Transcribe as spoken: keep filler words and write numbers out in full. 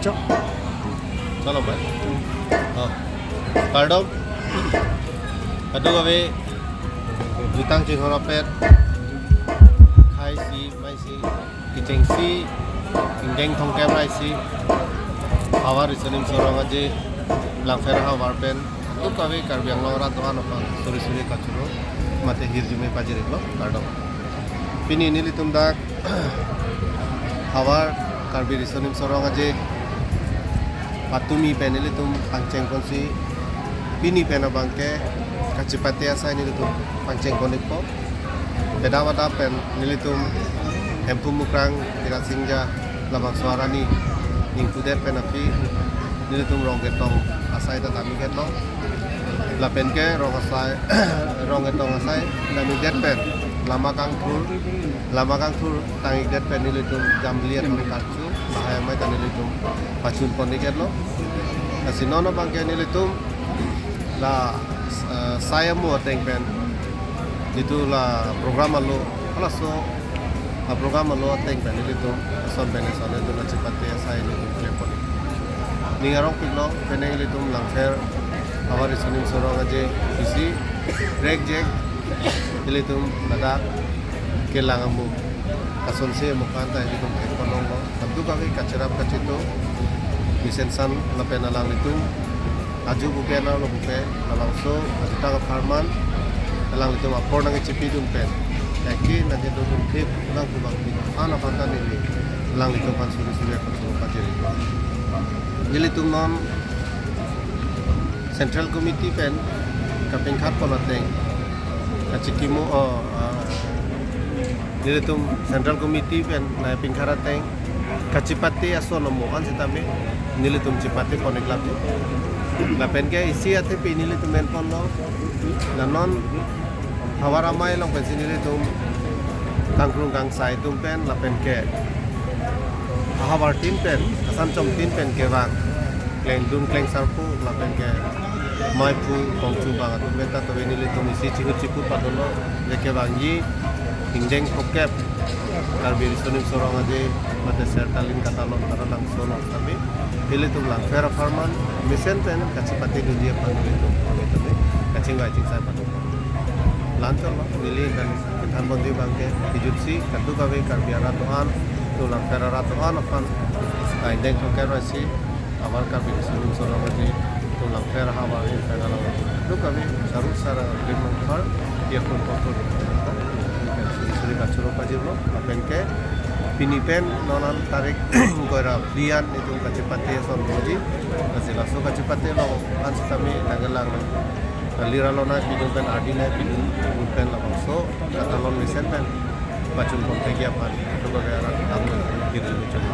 Chok. Chalo, bhai. Oh. Kardom. Kadokave jutang chinghon rapet. Khei isi, mei isi, kecheng isi, ingdeng thomkep ra isi, Havar Riso Nimso Rong Aje Langpher ahavar pen kadokave Karbi Anglong arat do-an aphan suri suri kachoro mate hirjume pajir-iklo, kardom. Pini nelitum dak Havar Karbi Riso Nimso Rong Aje patumi pen nelitum pangcheng ponsi, pini pen abangke kachepate asai nelitum pangcheng pon-ikpo. Pedap adap pen nelitum Hemphu Mukrang, Kirat Singja, labangso arni ningpudet pen aphi nelitum Rong Ketong asai ta dam-ikdetlo. Lapen ke Rong asai, Rong Ketong asai dam-ikdet pen lama kangthur, lama kangthur tang-ikdet pen nelitum Jambili athon karchu, lahai amei ta nelitum pachun pon-ikdetlo. Lasi non abangke nelitum la, eh, sai amo ateng pen, itum la program alo, halaso a program alo ateng pen nelitum ason pen ason nelitum kachepate asai nelitum klempo. Ning arongpiklo, penang ilitum Langpher Havar Riso Nimso Rong Aje isi prekjak ilitum ladak kelang amo, kasonsi amo aphan ta ilitum kekon longlo. Kadokave kacherap kachetong mesen san lapen alanglitum ajo bupe, nalo bupe, labangso ajutang apharman alanglitum apor nangchipidun pen, kaike nangkedodun thip nang kubang pin an aphan ta neli alanglitum aphan suri suri akon suri pajir-iklo. Ilitum non Central Committee pen kapinkhat pon ateng, kachikimo, oh, ah, nelitum Central Committee pen nangpinkhat ateng kachepate ason amo an sitame nelitum chepate pon-ik lapu. Lapen ke isi athepi nelitum en ponlo, la non havar amei along pensi nelitum kangkrung kangsai atum pen lapen ke ahavar tin pen, asan chom tin pen kevang klengdun klengsarpo lapen ke meiphu kongchubang atum pen ta tove nelitum isi chihut chiput padunlo, je kevangji ingdeng thomkep Karbi Riso Nimso Rong Aje mate Sertalin Katalon Taralangso along tame ilitum Langpher apharman mesen pen kachepatedunji aphan ilitum tame tame kachingvai chingsai padun. La-anchotlo, neli dan kethan ponji abangke kejutsi kadokave Karbi arat do-an, itum Langpher arat do-an aphan, ah, ingdeng thomkep ra isi Havar Karbi Riso Nimso Rong Aje, itum Langpher ahavar ahin pen alang kadokave saruk sarang aklem nangpar, ya pun pun pun suri suri kachoro pajirlo, lapen ke pini pen non an tarik ingkoi ra phli an itum kachepate ason doji, lasi laso kachepate along an sitame nangkelang, lir along nangpidun pen, ardi nangpidun pen labangso Katalon mesen pen pachun pon thekji aphan kadokave arat atum hirjume choro.